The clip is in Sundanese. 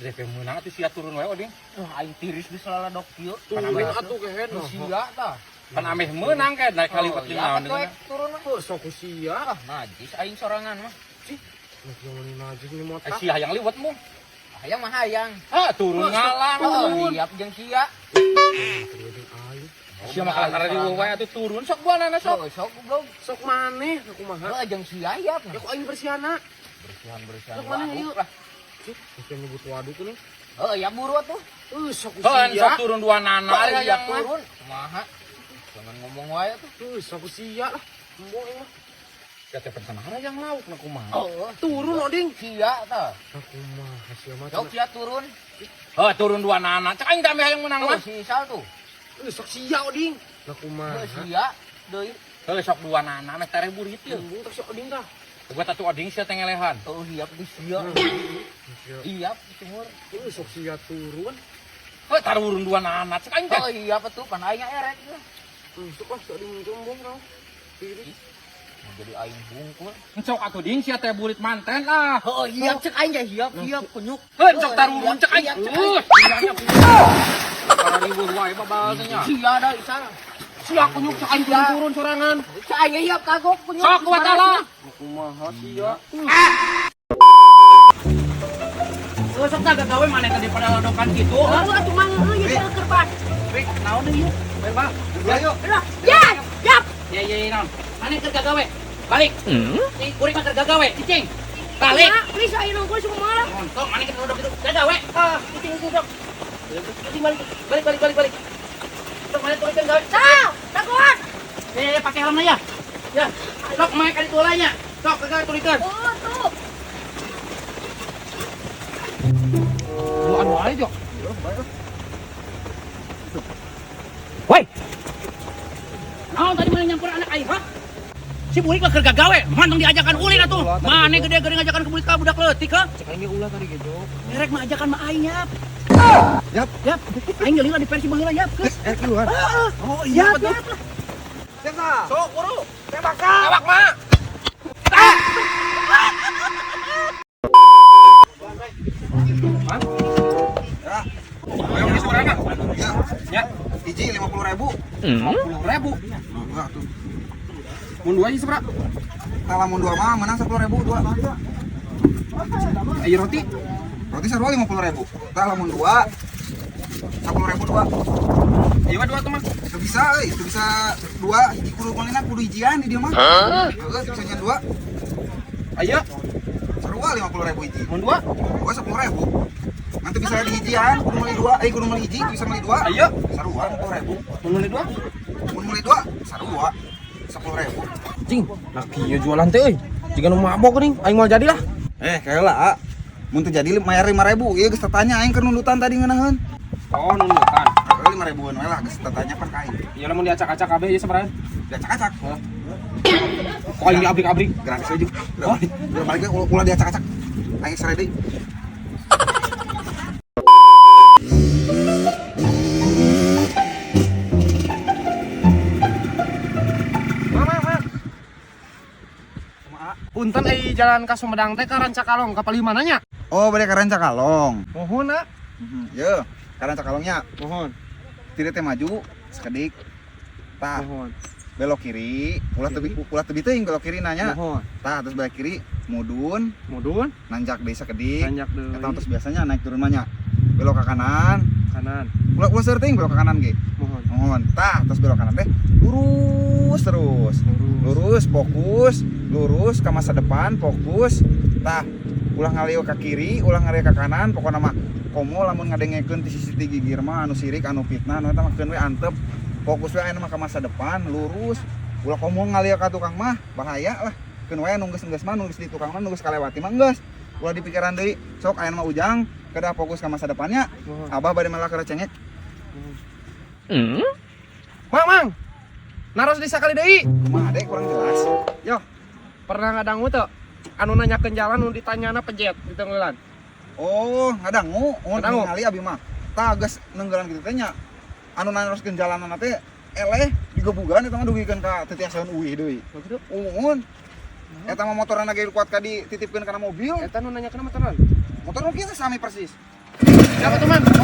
DP meunang atuh sia turun wae Oding. Wah, aing tiris di selaladok kieu. Turun atuh kehed. Sia tah. Pan ameh meunang kayak naik kali liwat jeung naon deui. Turun mah. Heuh, sok ku sia. Ah, najis aing sorangan mah. Nah, yang ini najis nih Eh, motak. sia hayang liwat mu. Hayang mah hayang. Ah, turun ngalah. Oh, siap jeung sia. Sia mah kalah karena riweuh wae atuh turun sok buanana sok. Sok, sok goblok. Sok maneh kumaha? Heuh, jeung sia yap. Ya ku aing bersihana. Bersihan-bersihan. Sok maneh ieu. Lah. Bisa nyebut waduk nih. Heuh, ya buru atuh. Sok ku Heuh, sia. sok turun dua nana Oh, hayang iya mah. turun. Kumaha? Jangan ngomong wae atuh. Sok ku sia lah. Embung aing mah. Sia teh pen hayang lauk na kumaha. Oh, Turun Oding. sia tah. Nah, kumaha sia mah. Sok sia turun. Heuh, turun dua nana. Cek aing teh ameh hayang meunang Tuh mah. si Isal tuh. Sok sia Oding. Nah, kumaha. Heuh, sia deui. Heuh, sok dua nana meh tereh burit ieu. Embung teh si Oding tah. Gua tatu Oding sia teh ngelehan. Oh, hiap di sia. Hiap sumur. Sok sia turun. Heuh, tarurun dua nana cek aing teh. Oh, hiap atuh pan aing erek tuh. Sok lah si Oding embung kau. Tiris. Jadi aing bungkul. Sok atuh ding sia teh burit manten ah. Oh, hiap cek aing ge hiap, hiap kunyuk. Heuh, sok tarurun cek aing. Hiap, cek aing. Sianya kunyuk. Para riweuh wae babal teh nya. Sia da Isal. Sia kunyuk cek aing turun sorangan. Cek aing ge hiap kagok kunyuk. Sok kuat ala. Kumaha sia. Heuh, sok tah gagawe maneh tadi pada ladokan kitu. Lalu atuh mang heuh ieu teh keur ban. Rek, naon deui yuk? Bae, Bang. Lah, ya, yap. Ya ya ya naon. Maneh keur gagawe. Balik. Nih, kuring mah keur gagawe, cicing. Balik. Nah, please ayo nongkrong semua malah. Montong maneh keur lodok kitu. Gagawe. Ah, cicing cicing sok. Cicing balik. Balik balik balik balik. Sok maneh turun gawe. Tah, takuan. Eh, pakai helmnya ya. Ya. Sok maneh ka ditu nya. Sok gagawe turikeun. Oh, tuh. Duaan wae, Jok. Woi. Naon tadi mana nyampur anak aing, ha? Si Burik mah keur gagawe, mantong diajakan ulin atuh. Mane gede-gede ngajakan ke Burik ka budak leutik ha? Cek aing ge ulah tadi ge, Jok. Erek mah ajakan mah aing yap. Yap. Yap. Aing geuleuh di versi baheula yap. Geus. Keluar. Oh iya betul. Sok buru. Tembak Tembak mah. Ayo beli sorangan. Ya. Ya. Hiji 50.000. 50.000. Enggak tuh. Mun dua sih sabaraha? Tah lamun dua mah menang 10.000 dua. Ayo roti. Roti sarua 50.000. Tah lamun dua 10.000 dua. Iya mah dua tuh mah. Teu bisa euy, teu bisa dua hiji kudu meulina kudu hijian di dieu mah. Heeh, teu bisa nyian dua. Ayo, Sarua 50.000 hiji. mun dua. Dua 10.000. Nanti bisa dihijian, kudu meuli dua, kudu meuli hiji, bisa meuli dua. Ayo, Sarua 50.000. mun meuli dua. Mun meuli dua, sarua 10.000. Cing, nah kieu jualan teh euy. Jiga nu mabok geuning, aing moal jadi lah. Kayak lah, mun teu jadi mayar 5.000. Ieu geus tatanya aing keur nundutan tadi ngeunaheun. Oh, nundutan. Heeh, 5.000-an we lah geus tatanya pan ka aing. Iya lamun diacak-acak kabeh ieu sabaraha? Diacak-acak. Kok aing diabrik-abrik? Gratis aja. Udah balik, udah balik we ulah diacak-acak. Aing sare deui. Mang, mang, mang. Punten euy jalan ka Sumedang teh ka Rancakalong ka palih mananya? Oh, bade ka Rancakalong. Mohon ah. Ye, ka Rancakalongnya. Mohon. Tiri teh maju sakedik. Tah, Mohon. belok kiri, ulah tebi teuing belok kiri nanya. Mohon. Tah, terus belok kiri, mudun, Mudun, nanjak deui sakedik. nanjak deui. Eta terus biasanya naik turun mah nya. Belok ke kanan, Kanan. ulah ulah seueur teuing belok ke kanan ge. Mohon. Mohon. Tah, terus belok kanan teh lurus terus. Lurus, fokus, lurus ke masa depan, fokus. Tah, ulah ngalieu ke kiri, ulah ngalieu ke kanan, pokona mah komo lamun ngadengekeun ti sisi ti gigir mah anu sirik, anu fitnah, anu eta mah keun we antep. Fokus we aya mah ke masa depan, lurus. Ulah komo ngalieu ka tukang mah, bahaya lah. Keun wae nu geus-geus mah, nu geus di tukang mah, nu geus kalewati mah geus. Ulah dipikiran deui, sok aya mah ujang, kedah fokus ke masa depannya. Mohon. Abah bade malah keur cengek. Mang, mang. Naros di sakali deui. Kumaha deh kurang jelas. Yo, Pernah ngadangu teu? Anu nanyakeun jalan nu ditanyana pejet di tenggelan. Oh, ngadangu, oh Ngadangu. ningali abi mah. Tah geus nenggelan kitu teh nya. Anu naroskeun jalanna teh eleh digebugan eta mah dugikeun ka teu tiasaeun uih deui. Begitu. Umun. Eta mah motorna ge kuat ka dititipkeun kana mobil. Eta nu nanyakeun motoran. Motor nu kieu sami persis. Siapa tuh, Mang?